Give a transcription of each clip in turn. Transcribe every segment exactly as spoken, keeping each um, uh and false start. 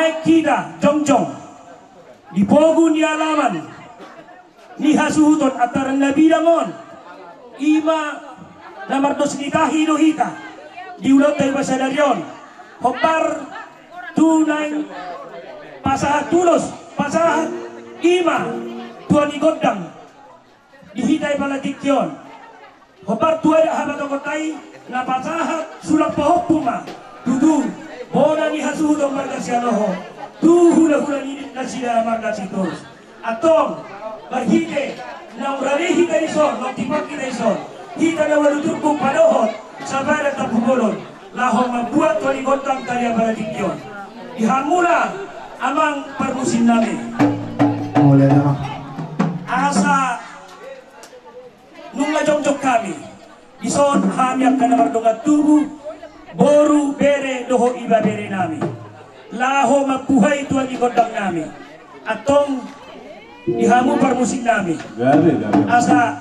Hita jongjong di pogu ni alaman ni hasuhuton antaran na bidang on, i ma na mardos ni tahi do hita di ulaonta di sadari on. Hombar tu naeng pasahat ulos, pasahat i ma tua ni gondang di hita di Palatingki on. Hombar tu adat habatahonta i na pasahat sulang pahompu ma tutu bona ni hasuhuton marga Sihaloho tu hulahula ni nasida marga Sitorus. Antong marhite naung rade hita dison, naung tipak hita dison, hita na ualu turpuk padohot sapadan tampubolon laho mambuat tua ni gondang tarian Palatingki on. Di hamuna amang parmusiknami. Mauliate ma. Asa nunga jongjong hami dison, hami angka na mardongan tubu, boru, bere dohot ibeberenami, laho mambuhai tua ni gondangnami. Antong di hamu parmusiknami, gabe, gabe, asa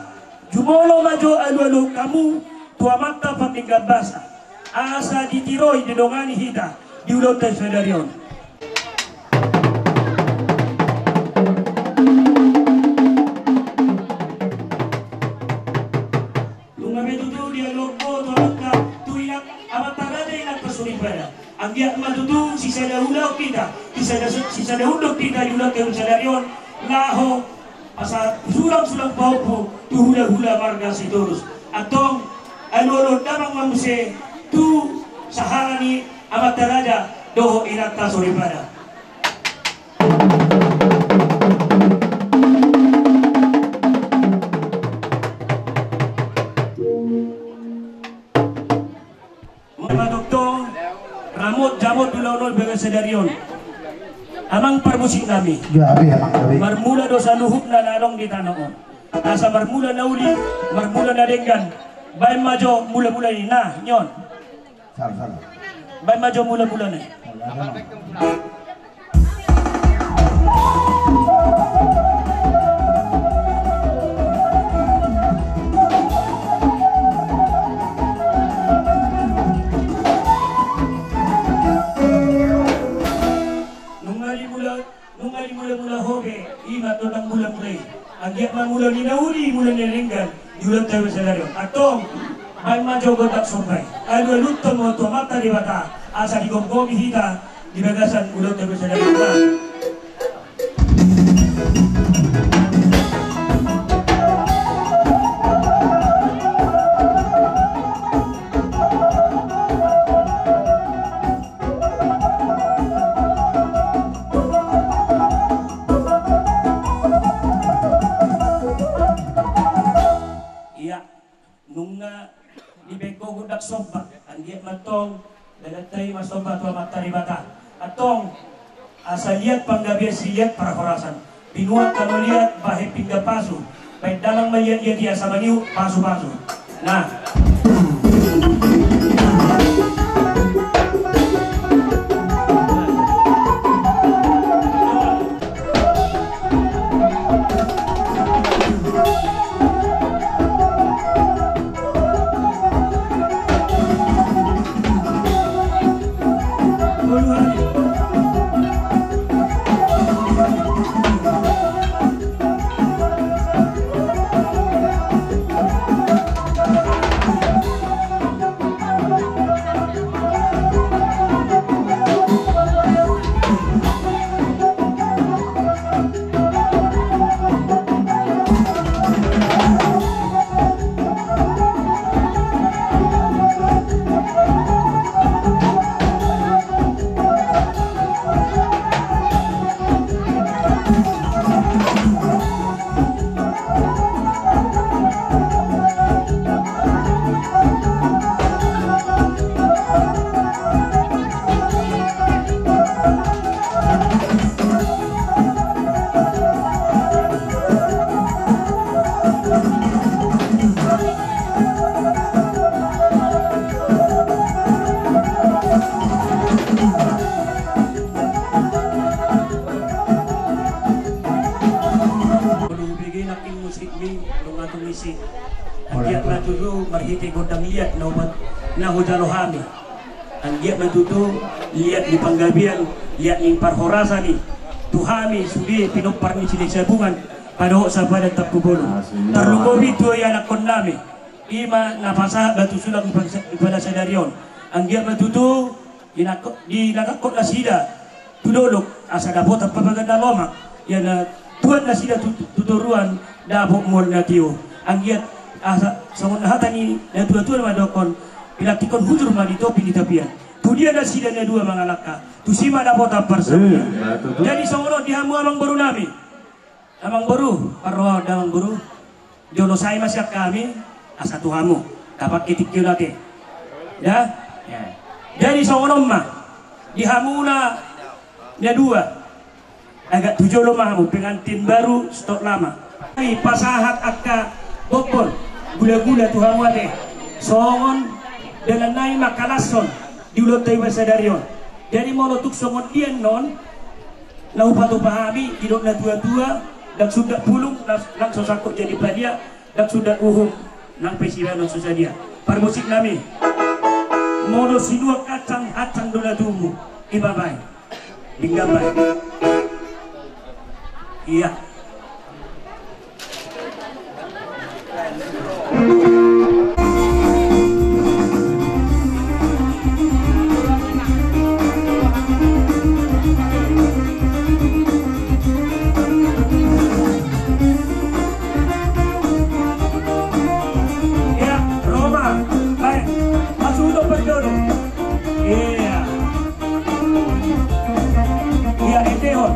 jumolo ma jo alualuhon hamu tu Amanta Pardenggan Basa, asa ditiroi didongani hita di ulaonta sadari on. Nunga be tutu dialuhon ho tu Amanta, tu inang, Amanta Raja Inanta Soripada. Anggiat ma tutu sisada ulaon hita, sisada, sisada unduk hita di ulaonta sadari on, laho asa sulang-sulang pahompu tu hulahula marga Sitorus. Antong alualuhon damang ma muse tu sahala ni Amanta Raja dohot Inanta Soripada. Molo tongtong ramot jamot ulaon on di bagasan sadari on, amang parmusiknami. Gabe, amang, gabe. Marmula do saluhutna na adong di tano on. Asa marmula na uli, marmula na denggan. Baen ma jo mulamula i, na nion. Sala, sala. Baen ma jo mulamula na i. Sala, sala. Nunga dimula, nunga dimulamula ho be, i ma tondang mulamula i. Anggiat ma mula ni na uli, mula ni na denggan di ulaonta sadari on. Antong, baen ma jo gondang somba i. Alualuhon ma tu Amanta Debata asa digomgomi hita di bagasan ulaonta sadari on. Ia, nunga dibaen ho gondang somba, anggiat ma antong dalanan i marsomba tu Amanta Debata. Antong, asa liat panggabean, liat parhorasan. Pinuat tano liat, bahen pinggan pasu. Baen damang ma liat-liat i asa mangihu pasu-pasu. Nah. Molo hubege nangkin musikmi, nunga tung isi. Anggiat ma tutu marhite gondang liat na huba-, na hujalo hami. Anggiat ma tutu liat ni panggabean, liat ni parhorasan i tu hami sude pinompar ni Silahisabungan, padohot sapadan Tampubolon. Tarlumobi tu ianakkonnami, i ma na pasahat batu sulang di pala sadari on. Anggiat ma tutu dinangkok nasida tu dolok asa dapotan papagan na lomak, ia na tuan nasida tu toruan dapot mual na tio. Anggiat asa songon hata ni natuatua na mandokkon, pinantikkon hujur ma di topi ni tapian. Tu dia nasida na dua mangalangka, tusi ma dapotan parsaulian. Jadi songon on di hamu amangborunami. Amangboru, parrohaon da amangboru. Jolo sai ma sian hami asa tu hamu. Tapake tingki on ate. Da? Jadi songon on ma di hamuna na dua. Agak tu jolo ma hamu, pengantin baru stok lama. Pasahat angka bohon, gulagula tu hamu ate. Songon dalan nai mangkalashon di ulaonta i sadari on. Jadi molo tung songon dia annon na hupatupa hami, didok natuatua, ndang sundat pulung nang so sangkot jadi padia, ndang sundat uhum nang pe sibahenon so sadia. Parmusiknami, molo sinuan hansan, hansan do na tubu. Ima baen. Dinggambai. Ia. Ia, ro ma. Baen. Masuk untuk perjodoh. Ia. Ia, endehon.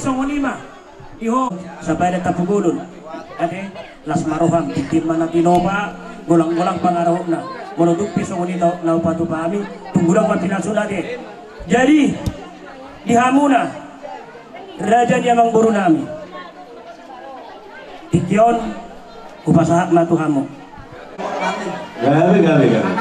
Songon i ma di ho. Sabadan Tampulung. Ate, las ma roham, tintin ma na tinopa, golang-golang pangarahutna. Molo tung pe songon i na hupatupa hami, tung godang ma pinasuna, ate. Jadi di hamuna, raja ni amangboru nami, tingki on hupasahat ma tu hamu. Gabe, gabe, gabe.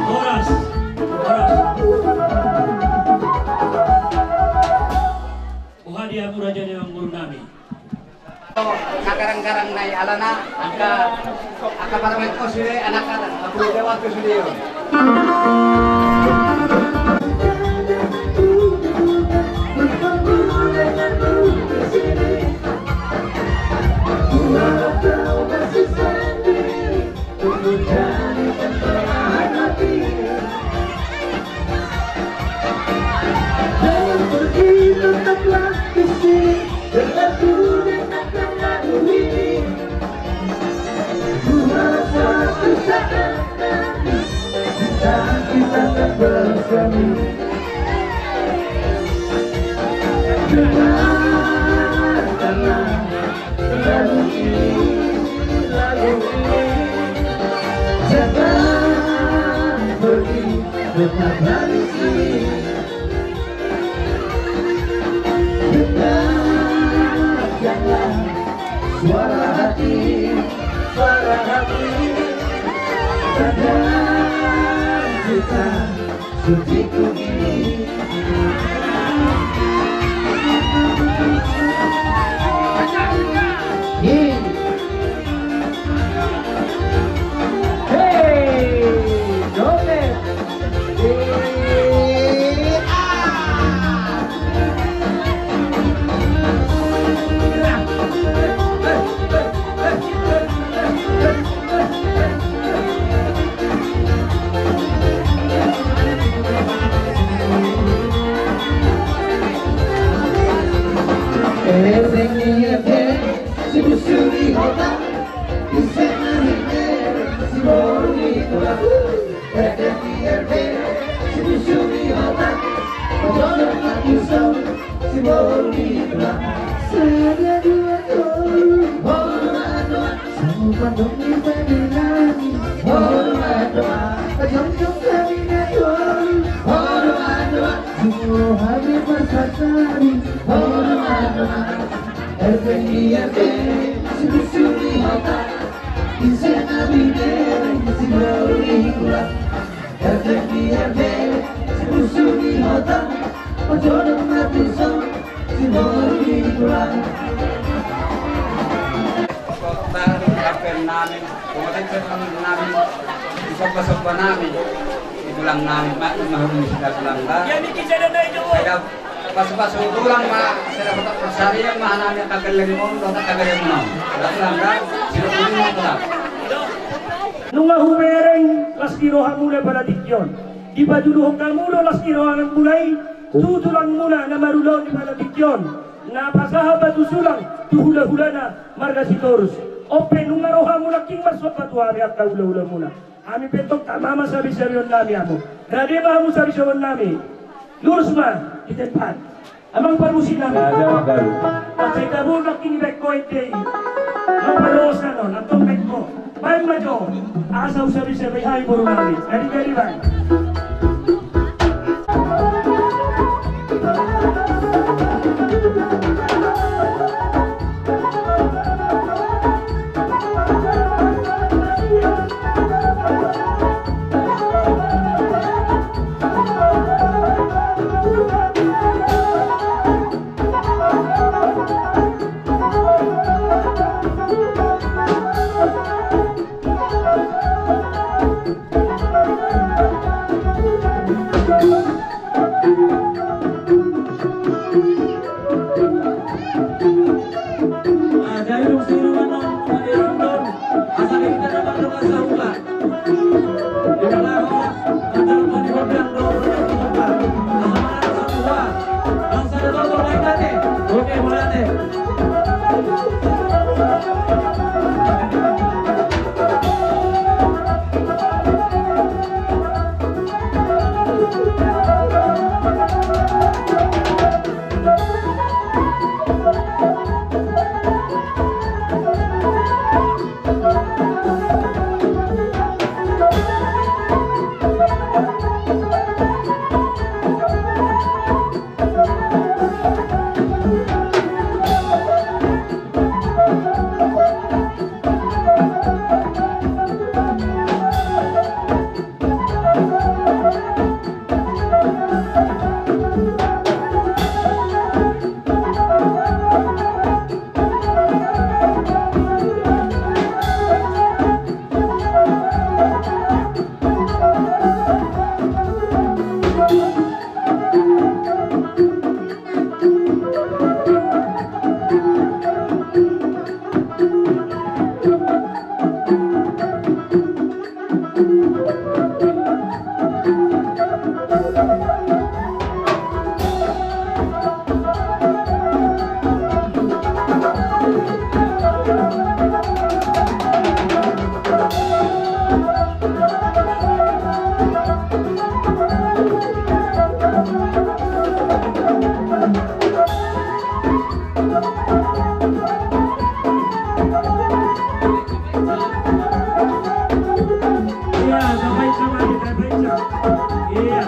Horas, horas. Boha di hamu raja ni amangboru nami? Na garang-garang nai alana angka, angka parmaen on sude anak-anak, angka puluh lewat tu sude on. Dengarkanlah suara hati, suara hati, tentang cinta sejatiku ini. Hei, hei, joget. Hei, ah. Sada, dua, tolu. Samupan dong di padilangi. Jongjong hami na tolu. Hadir pas sasari. Erpeng di erpeng, si busu di hota. Ise na binereng, si baru di tulang. Erpeng di erpeng, si busu di hota. Ojo dong mati song, si baru di tulang. Baru kapen nami, kemudian kapen nami, somba-somba nami. Di tulang nami, mak, mahum sudah tulang, Pak. Pasu-pasu tulang ma, sada kotak persarian ma hanami angka gelleng on, kotak kabereng on. Tulang da, siro tulang ma tulang. Nunga hubereng las ni rohamuna pala tingki on. Dipajuluhon hamu do las ni rohamuna i tu tulangmuna na marulaon di pala tingki on, na pasahat ma tu sulang tu hula-hulana marga Sitorus. On pe nunga rohamuna nangkin marsomba tu hami angka hula-hulamuna. Hami pe tong tama ma sabi-sabion nami hamu. Rade ma hamu sabi-sabion nami. Lurus ma di tempat. Amang parusi nami. Pancai tabur nangkin i baen ho ende i. Amang parusi nami, antong baen ho. Baen ma jo. Asa husabi-sabi hami boru nami. Jadi-jadi baen. Iya.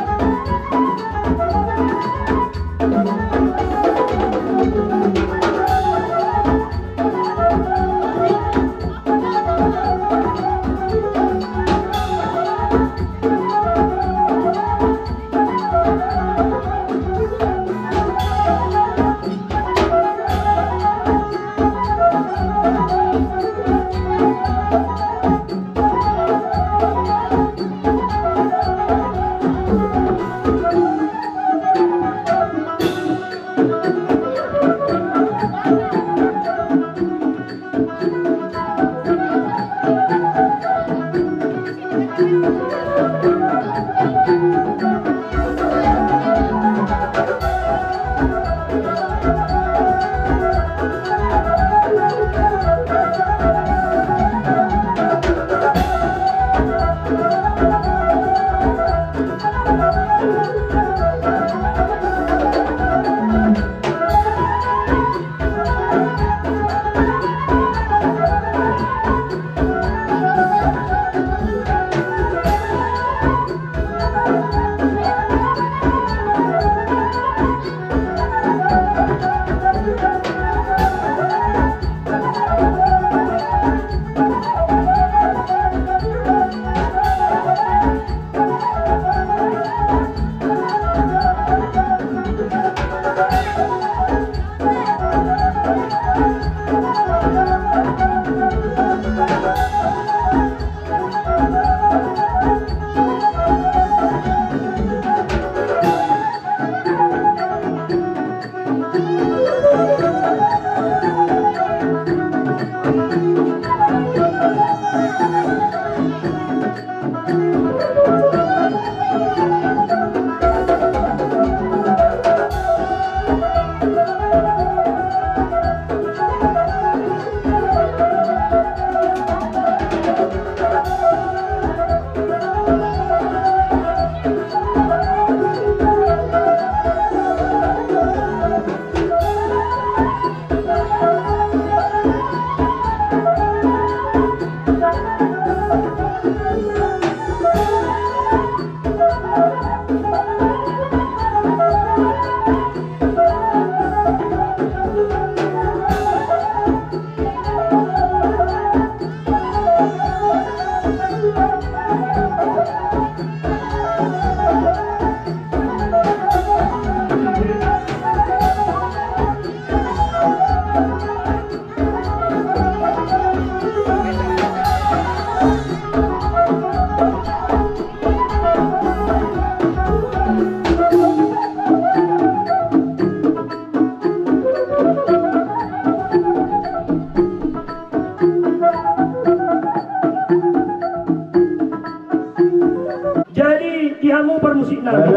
Jadi di hamu parmusik nami,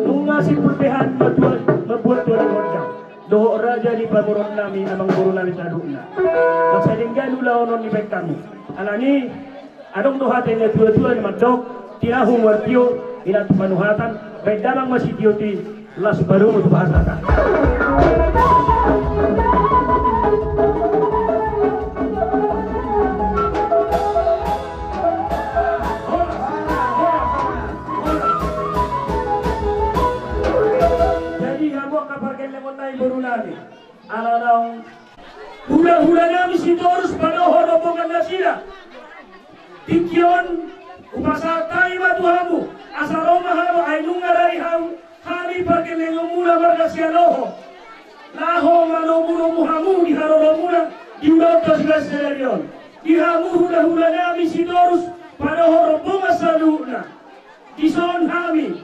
nunga simpul be hami mambuat, mambuat tuan gondang dohot raja ni pamoruon nami, amangboru nami saluhutna. Mansai denggan ulaon on dibaen hami. Alani adong do hata ni natuatua na mandok: tinahu martio, inanta panuhatan, baen damang ma sitioti, las baru tu bahasata. Jadi hamu angka pargellengon nami, boru nami, ala naung hulahula nami Sitorus padohot rombongan nasida, tingki on hupasahat hami ma tu hamu, asa ro ma hamu, ai nunga rade hamu, hami pargellengonmuna marga Sialoho, laho manomunomu hamu di haroromuna di ulaonta sadari on. Di hamu hulahula nami Sitorus padohot rombongan saluhutna. Dison hami,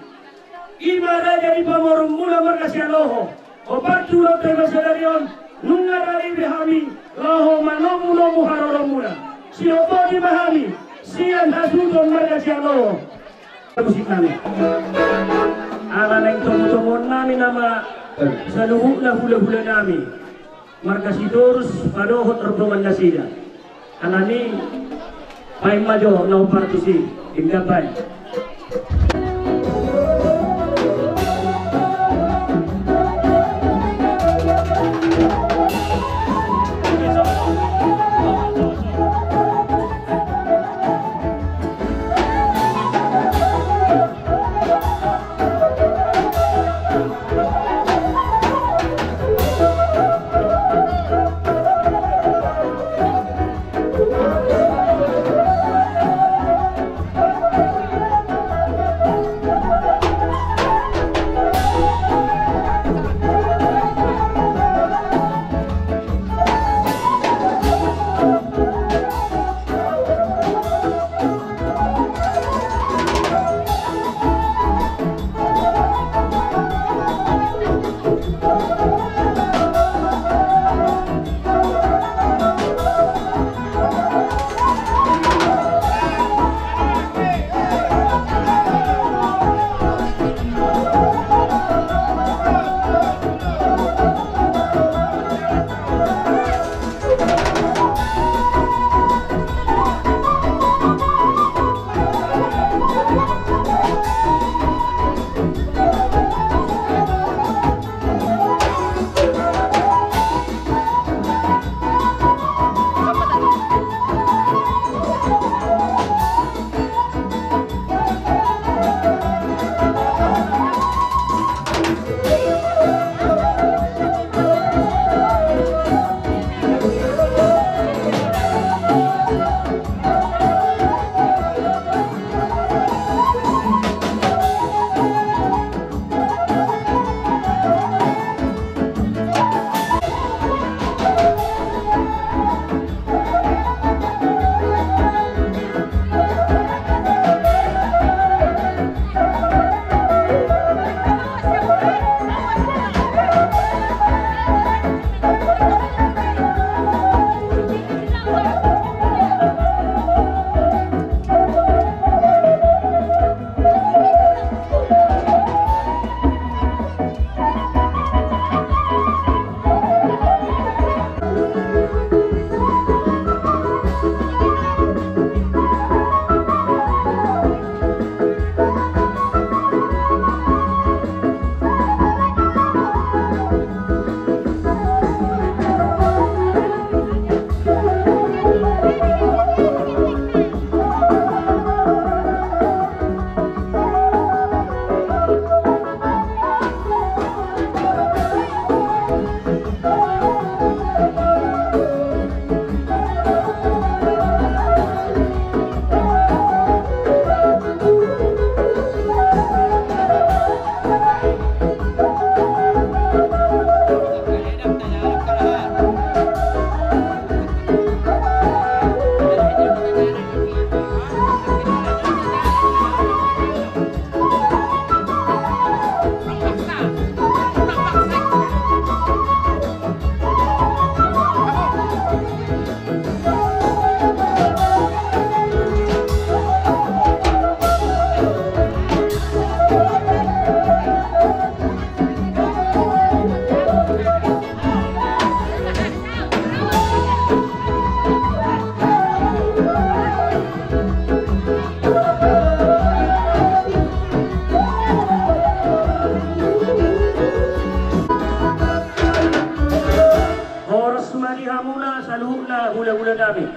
i ma raja ni pamoruonmuna marga Sialoho, opat tu ulaonta sadari on, nunga rade be hami laho manomunomu haroromuna. Sian on ma hami, sian hasuhuton marga Sialoho. Musik nami. Ala naeng tomutomuon nami nama saluhutna hulahula nami marga Sitorus padohot rombongan nasida. Alani, baen ma jo na hombar tusi, denggan baen.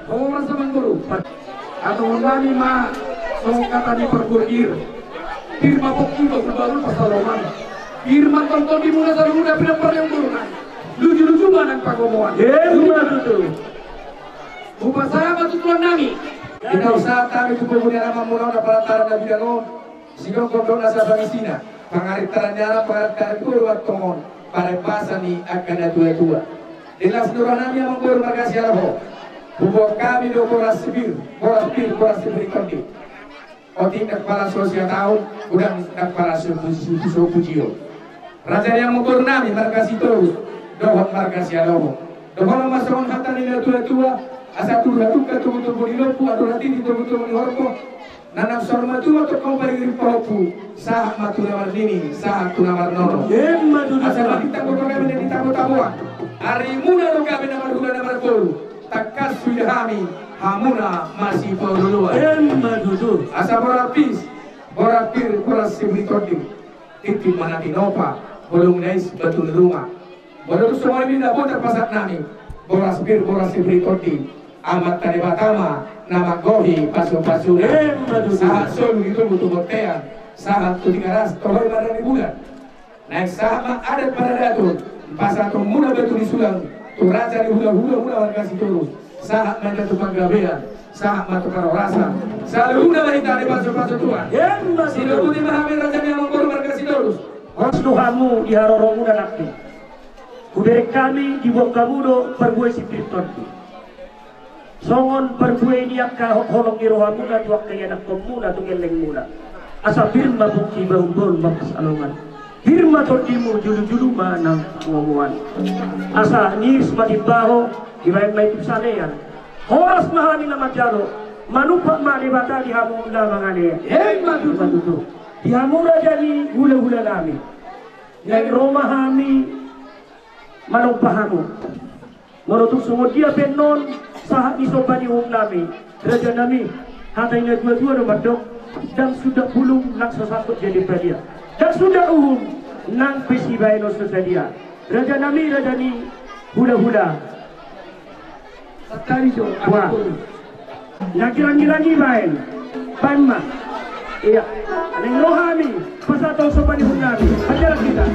Horas amangboru. Adopan nami ma songon hata ni parpir. Pir ma pongki, bahulbahul pansalongan. Pir ma tongtong di muna saluhutna, pir ma pariang boru nami. Lujuluju ma nang pagomoan. Emma tutu. Hupasahat ma tu tulang nami. Di na sahat hami tu pogu ni alaman muna on, na parantaran na bidang on. Sigomgom do na sapangisina, pangarantaran ni anak, pangarantaran ni boru, antong on parempasan ni angka natuatua. Di las ni roha nami amangboru marga Sialoho, huboan hami do boras si pir, boras pir, boras si pir ni tondi. Otik ndang pala so sia taon, godang ndang pala so puji, so pujion. Raja ni amangboru nami marga Sitorus dohot marga Sialoho. Dohonon ma songon hata ni natuatua, asa tu haduka tubutubu ni lombu, adu hatiti tubutubu ni horbo. Nanang saur matua tongtong pairing pahompu, sahat ma tu na marnini, sahat tu na marnono. Emma tutu. Asa marhite do gabe na di tabotaboan. Arimuna do gabe na marhula na marboru. Tangkas huida hami, hamuna masipaolooloan. Emma tutu. Asa boras pir, boras pir, boras si pir ni tondi. Tintin ma na tinopa, bolong na is batu ni ruma. Molo tung songon i ma na boi tarpasahat nami, boras pir, boras si pir ni tondi. Amanta Debata ma na manggohi pasupasuna. Emma tutu. Sahat solu di tubutubu bontean, sahat tu Tigaras, toloi marga ni bulan. Naeng sahat ma adat paradaton, pasahaton muna batu ni sulang tu raja ni hulahula muna marga Sitorus. Sahat ma hita tu panggabean, sahat ma tu parhorasan. Saluhutna ma hita dipasupasu Tuhan. Emma tutu. Sidohoti ma hami raja ni amangboru marga Sitorus. Horas do hamu di haroromuna nangkin. Hubereng hami, diboan hamu do parbue si pir ni tondi. Songon parbue ni angka ho-, holong ni rohamuna tu angka ianakkonmuna tu gellengmuna. Asa pir ma pongki, bahulbahul ma pansalongan. Pir ma tondimu, julujulu ma nang pagomoan. Asa niris ma timbaho, dibaen ma ipuk salean. Horas ma hami na manjalo, manumpak ma Debata di hamu na mangalehon. Emma tutu. Emma tutu. Di hamu raja ni hulahula nami. Naeng ro ma hami manomba hamu. Molo tung songon dia pe annon sahat ni somba ni uhum nami, raja nami, hata ni natuatua do mandok, ndang sundat bulung nang so sangkot jadi padia. Ndang sundat uhum nang pe sibahenon so sadia. Raja nami, raja ni hulahula. Santari jo. Wah. Nangkirangirangi baen. Baen ma. Ia. Naeng ro hami pasahat somba ni uhum nami. Pajalan hita.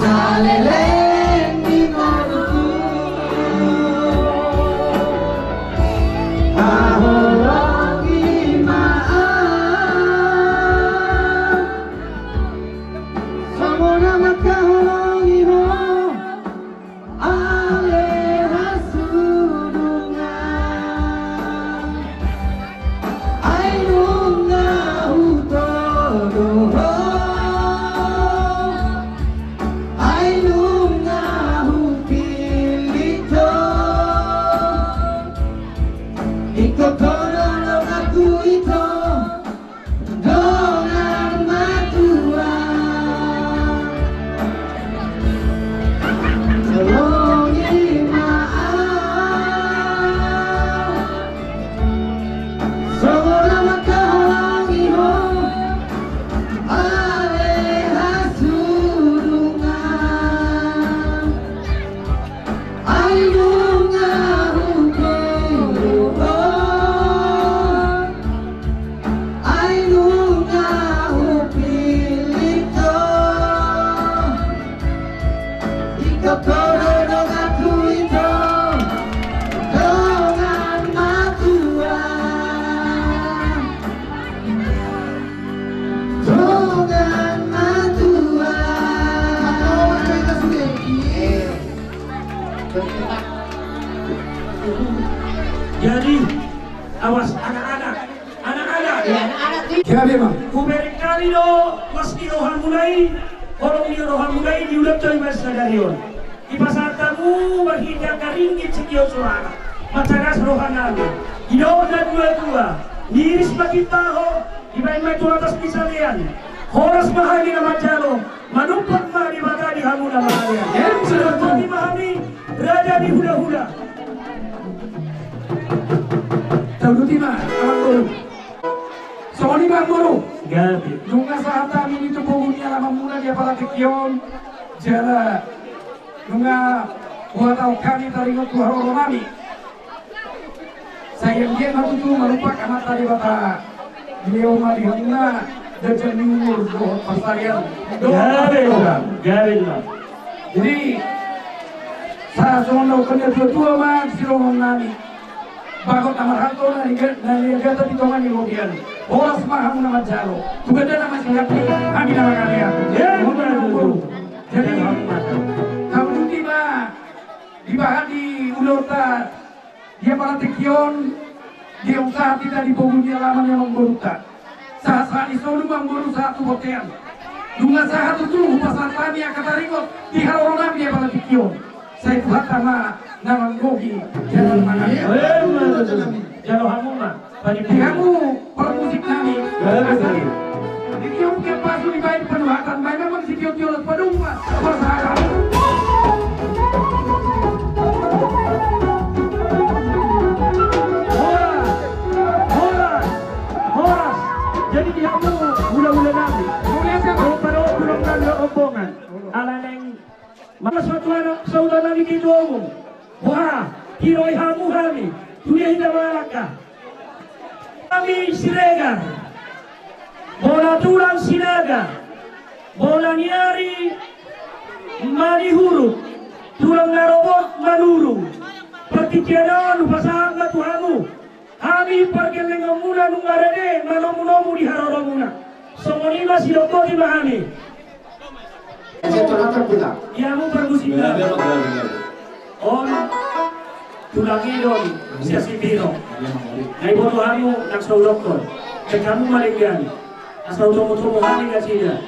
Saleleng ni ngolungku, haholongi ma au. Songon na mangkaholongi ho ale hasudungan. Ai nunga hutodo ho, ai nunga hupillit ho. Ingkon tongtong donganku ito, dongan matua. Holongi ma au. Songon na mangkaholongi ho ale hasudungan. Ai nunga hutodo ho, ai nunga hupillit ho. Ingkon tongtong donganku ito, dongan matua. Dongan matua. Jadi, awas anak-anak. Anak-anak. Iya, anak-anak di. Siap, Imam. Hubereng hami do las ni rohamuna i, holong ni rohamuna i diulahon hami sadari on. Dipasahat hamu marhite angka ringgit sitio soara, mancadas rohanami. Didok na dua-dua, niris ma timpaho, dibaen ma tu atas ni salean. Horas ma hami na manjalo, manumpak ma Debata di hamu na mangalean. Em, sudah. Songon i ma hami, raja ni hula-hula. Tauduti ma, amangboru. Songon i ma, amangboru. Gabe. Nunga sahat hami di tu pogu ni alamanmuna di apala tingki on. Jala nunga huhatahon hami taringot tu haroronami. Sai anggiat ma tutu manumpak Amanta Debata dilehon ma di hamuna ganjang ni umur dohot parsarian. Gabe, Bang. Gabe, Bang. Jadi, sa songon na didok ni natua-tua ma di sidohononnami. Bagot na marhalto na niga-, na niagatan di tonga ni robean. Horas ma hamu na manjalo. Tu gandana ma sihapni, hami na mangalean. Ia, betul. Jadi, tauduti ma dibahen di ulaonta di apala tingki on, dipasahat hita di pogu ni alaman ni amangborunta. Sahat-sahat ni solu ma amangboru sahat tu bontean. Nunga sahat tutu hupasahat hami angka taringot di haroronami di apala tingki on. Sai Tuhanta ma na manggohi jala na mangatur. Jalo hamu ma. Di hamu parmusiknami. Gabe. Asa di, ditiop angka pasu dibaen panuhatan, baen ma sitio-tio las padung ma. Pasahat. Horas, horas, horas. Jadi di hamu hula-hulanami. Hula siapa? Hula-hulanami rombongan. Ala naeng Molo saut anak, saut anak ni ketua umum. Boha, hiroi hamu hami, tu dia hita mangalangka. Hami Siregar, bona tulang Sinaga, bona ni ari Manihuruk, tulang na robot Manurung. Partingkian on hupasahat ma tu hamu. Hami pargellengonmuna nunga rade manomu-nomu di haroromuna. Songon i ma sidok boti ma hami. Ia mu parmusikna. On tulang i do on, sian Sipiro. Na iboto hamu nang so udokkon. Cek hamu ma denggan. Asa utomo-tomo hami nasida.